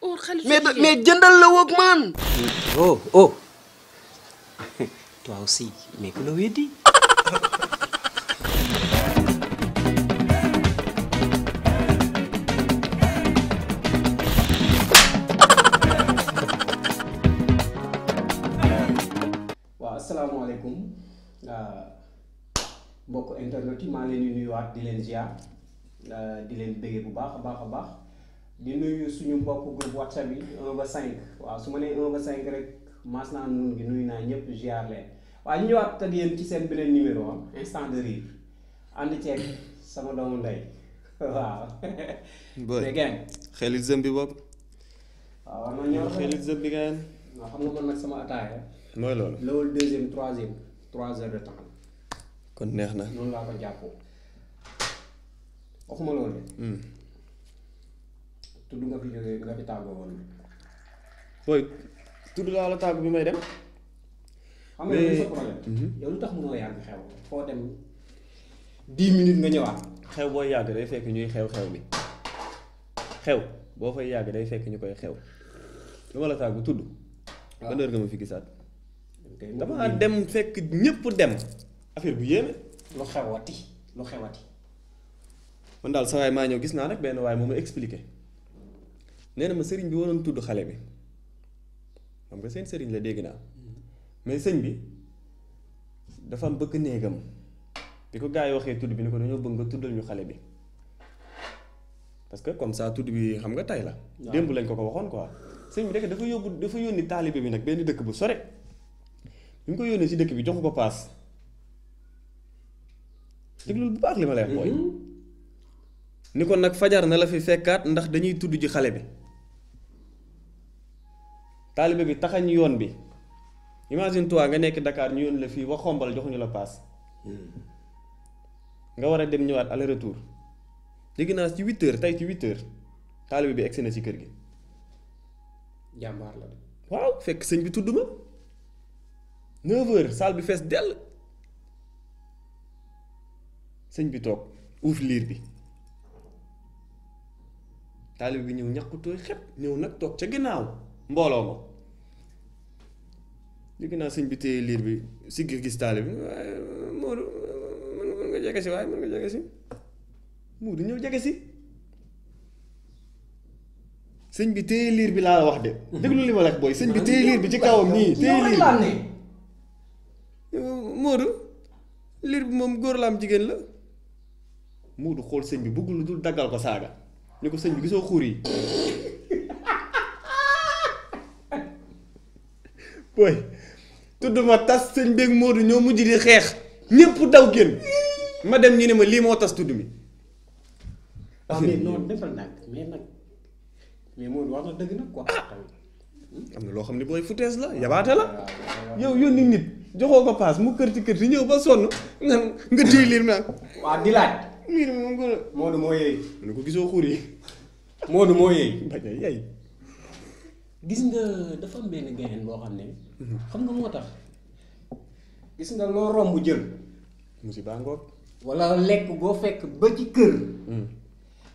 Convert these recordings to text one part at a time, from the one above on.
oh xale mais jëndal la woog man. oh oh toi aussi mais ku la weddi. waaw asalaamaaleykum mbokk internet yi maa leen di nuyuwaat di leen ziar di leen bëggee bu baax a baax di nuyu suñu mbokk groupe WhatsApp yi 1 ba 5 waaw su ma nee 1 ba 5 rek maas naa nun gi nuyu naa ñëpp ziar leen waaye ñu ñëwaat ak yéen ci seen beneen numéro instant de rire ànd ceeg sama doomu ndey waaw. boy gang xelit zëmbi bopp. waaw war na ñëw xelit zëmbi gaan. waaw xam nga man nag sama ataaya. mooy loolu. loolu deuxième troisième 3 heures de temps. kon neex na. noonu laa ko jàppoo waxuma loolu de. tudd nga fi jógee nga fi tàggoo woon. booy tudd laa la tàggu bi may dem. xam nga lu sa problème. yow lu tax mënoo yàgg xew. foo dem 10 minutes nga ñëwaat. xew booy yàgg day fekk ñuy xew bi xew boo fay yàgg day fekk ñu koy xew lu ma la tàggu tudd. waaw ban heure nga ma fi gisaat. dama dem fekk ñëpp dem. affaire bu yéeme. lu xewati. man daal sa waay maa ñëw gis naa nag benn waay moo ma expliqué nee na ma sëriñ bi waroon tudd xale bi xam nga seen sëriñ la dégg naa mais sëñ bi dafa am bëgg néegam bi ko gaa yi waxee tudd bi ni ko dañoo bëgg nga tuddal ñu xale bi parce que comme ça tudd bi xam nga tay la. démb lañ ko waxoon quoi. sëñ bi rek dafa yónni taalibe bi nag benn dëkk bu sore bi mu ko yónnee si dëkk bi joxu ko paas. déglul bu baax li ma lay wax mooy ni ko nag fajar na la fi fekkaat ndax dañuy tudd ji xale bi taalibe bi taxañ yoon bi imagine toi nga nekk Dakar ñu yoon la fii wax xombal joxuñu la paas nga war a dem ñëwaat aller retour dégg naa ci 8 heures tey ci 8 heures taalibe bi egsi na ci kër gi. jàmbaar la de. waaw fekk sëñ bi tudd ma 9 heures salle bi fees dell. sëñ bi toog uuf liir bi taalib bi ñëw ñàkkutooy xepp ñëw nag toog ca ginnaaw mbooloo ma li ginnaaw sëñ bi téye liir bi siggi gis taalib bi waaye Moodu mën nga jege si waaye mën nga jege si Moodu ñëw jege si sëñ bi téye liir bi laa wax de déglu li ma la wax booy sëñ bi téye liir bi ci kawam nii téye liir bi Moodu liir bi moom góor la am jigéen la Moodu xool sëñ bi bëggul lu dul daggal ko saaga ni ko sëñ bi gisoo xuur yi booy tudd ma tas sëñ beeg Moodu ñoo mujj di xeex ñépp daw génn ma dem ñu ne ma lii moo tas tudd mi. waaw mais noonu defal nag mais Moodu wax na dëgg nag quoi. am na loo xam ne booy futees la yabaate la yow yónni nit joxoo ko paas mu kër ci ñëw ba sonn nga téye liir naan. waaw di laaj. liir bi moom gën a. Moodu moo yëy. mu ne ko gisoo xuur yi. Moodu moo yëy. bañ a yey. gis nga dafa am benn gain boo xam ne. xam nga moo tax. gis nga loo romb jël. musiba ngoog. wala lekk boo fekk ba ci kër.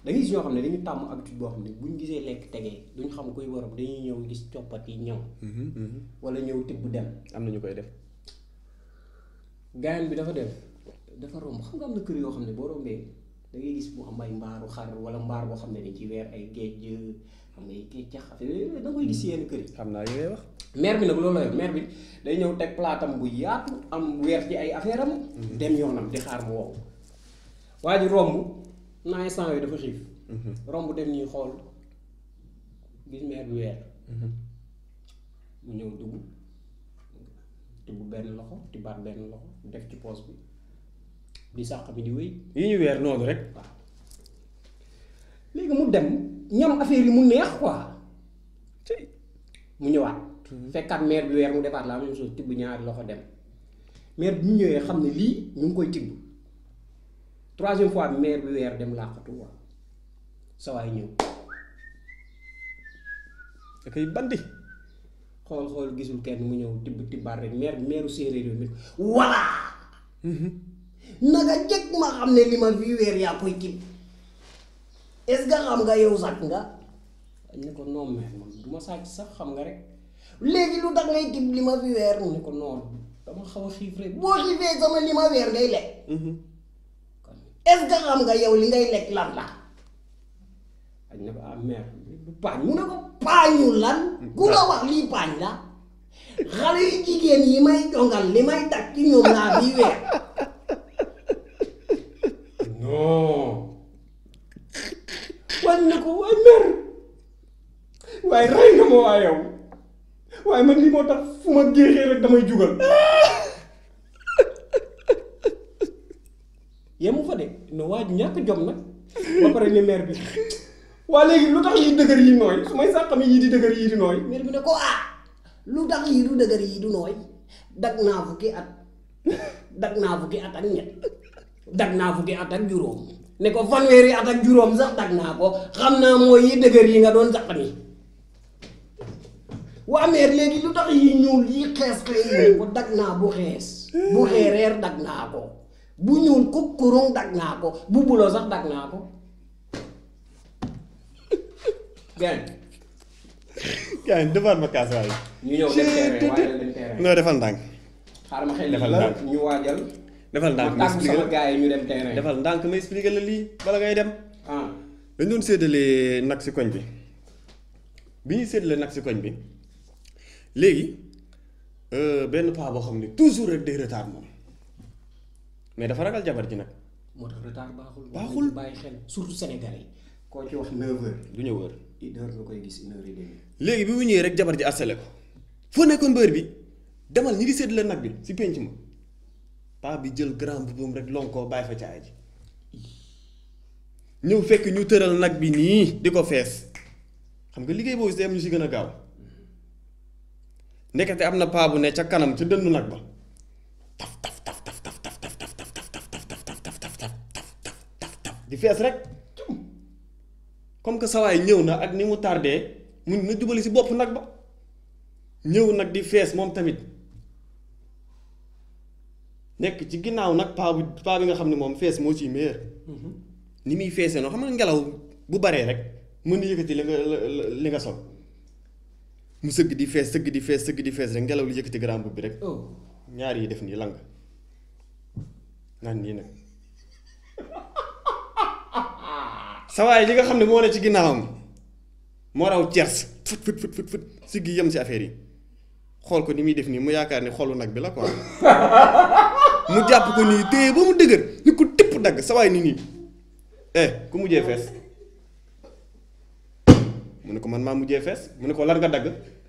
da ngay gis ñoo xam ne dañu tàmm habitude boo xam ne buñ gisee lekk tegee duñ xam koy waram dañuy ñëw gis coppat yi ñëw. wala ñëw tibb dem. am na ñu koy def. gain bi dafa romb xam nga am na kër yoo xam ne boo rombee da ngay gis mu am ay mbaaru xar wala mbaar boo xam ne dañ ci weer ay géej xam nga ay cax da koy gis yenn kër yi. xam naa yi ngay wax. maire bi nag loolu la yor maire bi day ñëw teg plaatam bu yaatu am weer ci ay affaire am. dem yoonam di xaar mu wow. waa ji romb naa instant yooyu dafa xiif. romb dem ñuy xool gis maire bi weer. mu ñëw dugg tibb benn loxo tibbaat benn loxo def ci poos bi. di sàq bi di wéy. yi ñu weer noonu rek. waaw léegi mu dem ñam affaire yi mu neex quoi. mu ñëwaat. fekkaat maire bi weer mu defaat la même chose tibb ñaari loxo dem. maire bi ñu ñëwee xam ne lii ñu ngi koy tibb. 3e fois bi maire bi weer dem làqatu quoi. sa waay ñëw. da koy bandi. xool gisul kenn mu ñëw tibbaat rek maire séeréer yi nit voilà. naka jëkk ma xam ne li ma fi weer yaa koy tibb est-ce que xam nga yow sax nga dañ ne ko non mère man du ma sàcc sax xam nga rek léegi lu tax ngay tib li ma fi weer mu ne ko noonu dama xaw a xiif rek boo xiifee sama li ma weer ngay lekk kon est-ce que xam nga yow li ngay lekk lan la dañ ne ko ah mère du paañ mu ne ko paañu lan ku la wax lii paañ la xale yu jigéen yi may jongal li may daj ci ñoom laa bii weer non wañ na ko waay mer waaye rey nga ma waa yow waaye man lii moo tax fu ma géexee rek damay jugal yemu fa de no waa ji ñàkk jom nag ba pare ni mer bi waa léegi lu tax yi dëgër yi nooy su may sàqami yii di dëgër yii di nooy mer bi ne ko ah lu tax yii du dëgër yii du nooy dag naa fukki at ak ñett dag naa fukki at ak juróom ne ko fanweeri at ak juróom sax dag naa ko xam naa mooy yi dëgër yi nga doon sàqami waa meer léegi lu tax yi ñuul yi xees xëy ko dag naa bu xees bu xeereer dag naa ko bu ñuul kukkurung dag naa ko bu buloo sax dag naa ko gaañ defaat ma kaas waaye ñu ñëw dem terrain waaye dem terrain non defal ndànk xaaral ma xel defal la ndànk. ñu waajal defal ndànk ma tàggu sama gars yi ñu dem terrain defal ndànk ma expliqué la lii bala ngay dem ah dañ doon séddalee nag si koñ bi ñuy séddalee nag si koñ bi léegi benn paa boo xam ne toujours rek day retard moom mais dafa ragal jabar ji nag moo tax retard baaxul Baaxul. bàyyi xel surtout sénégalais koo ci wax 9h du ñëw wër 1h nga koy gis 1h30 léegi bi mu ñëwee rek jabar ji assele ko foo nekkoon mbër bi demal ñi di séddale nag bi si pénc ma paa bi jël grand boubam rek lonkoo bàyyi fa caay ji ñëw fekk ñu tëral nag bi nii di ko fees xam nga liggéey boobu si am ñu si gën a gaaw ndekete am na paa bu ne ca kanam ca dëndu nag ba taf taf taf taf taf taf taf taf taf taf taf taf taf taf taf taf taf taf di fees rek comme que sawaay ñëw na ak ni mu tardé mun na jubali si bopp nag ba ñëw nag di fees moom tamit nekk ci ginnaaw nag paa bi nga xam ne moom fees moo ciy meilleur ni muy feesee noo xam nga ngelaw bu baree rek mën na yëkkati li nga sol mu sëgg di fees sëgg di fees sëgg di fees rek ngelaw li yëkkati grand boubou bi rek ñaar yi def nii lang naan nii nag sawaay li nga xam ne moo ne ci ginnaawam moo raw cers fët fët fët fët siggi yem si affaire yi xool ko ni muy def nii mu yaakaar ni xolu nag bi la quoi mu jàpp ko nii téye ba mu dëgër ni ko tipp dagg sawaay ni nii ku mujjee fees mu ne ko man maa mujjee fees mu ne ko lan nga dagg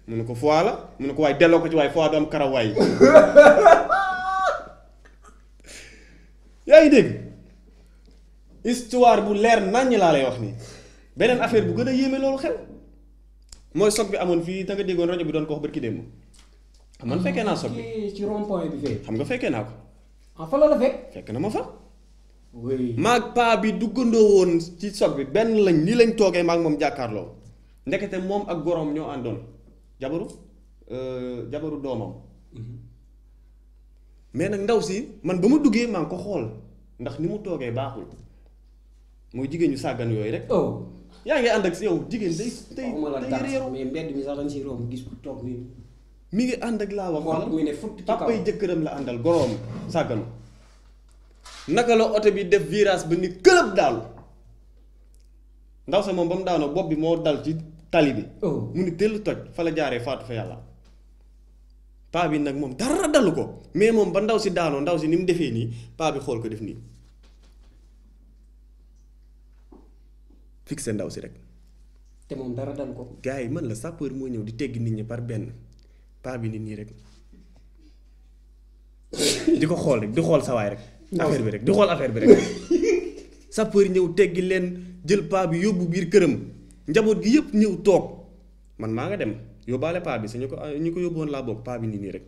mu ne ko foie la mu ne ko waaye delloo ko ci waaye foie du am karaw waay yaa ngi dégg histoire bu leer naññ laa lay wax nii beneen affaire bu gën a yéeme loolu xew mooy soog bi amoon fii da nga déggoon rajo bi doon ko wax barki démb man fekkee naa soog bi ci rond point bi fee xam nga fekkee naa ko ah fa la la fekk fekk na ma fa oui maag paa bi duggandoo woon ci soog bi benn lañ nii lañ toogee maag moom jàkkaarloo ndekete moom ak goroom ñoo àndoon jabaru doomam mais nag ndaw si man ba ma duggee maa ngi ko xool ndax ni mu toogee baaxul mooy jigéen ñu sàggan yooyu rek yaa ngi ànd ak si yow jigéen day waxuma la dara réeru mais mbedd mi sax dañ si romb gis ku toog nii mi ngi ànd ak laa wax waxtu mi ne futt ci kaw papay jëkkëram la àndal goroom sàgganu naka la oto bi def virage ba ni këlëb daal ndaw sa moom ba mu daanoo bopp bi moo dal ci tali bi mu ni tëll toj fa la jaaree faatu fa yàlla paa bi nag moom dara dalu ko mais moom ba ndaw si daanoo ndaw si ni mu defee nii paa bi xool ko def nii fixé ndaw si rek te moom dara dal ko gars yi man la sapeur moo ñëw di teggi nit ñi par benn paa bi nit nii rek di ko xool rek di xool sawaay rek affaire bi rek di xool affaire bi rek sapeur ñëw teggi leen jël paa bi yóbbu biir këram njaboot gi yëpp ñëw toog man maa nga dem yóbbaale paa bi si ñu ko yóbboon laa bokk paa bi nit nii rek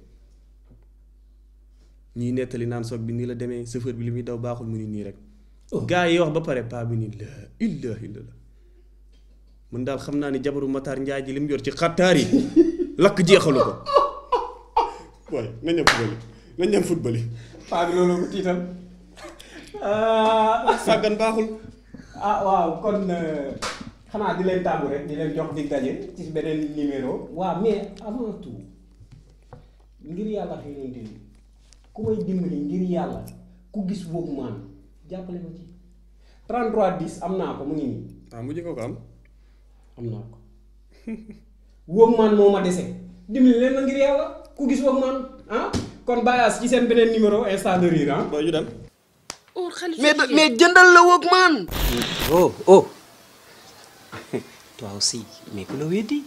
ñuy nettali naan soog bi nii la demee chauffeur bi li muy daw baaxul mu nit nii rek gaa yi wax ba pare paa bi nii la ilaha illallah man daal xam naa ni jabaru Matar Njaay ji li mu yor ci xattaar yi lakk jeexalu ko waaye nañ dem football yi paa bi loolu ko tiital sàggan baaxul waaw kon xanaa di leen tàggu rek di leen jox dig daje ci beneen numéro. waaw mais avant tout ngir yàlla xëy na tey ku may dimbali ngir yàlla ku gis Walkman jàppale ma ci 3310 am naa ko mu ngi nii. ah mujj ko am. am naa ko Walkman moo ma dese dimbali leen na ngir yàlla ku gis Walkman ah kon Bayas ci seen beneen numéro instant de rire ah. boo ñu dem. mais jëndal la Walkman. Oh, oh. Toi aussi, mais que le weddi.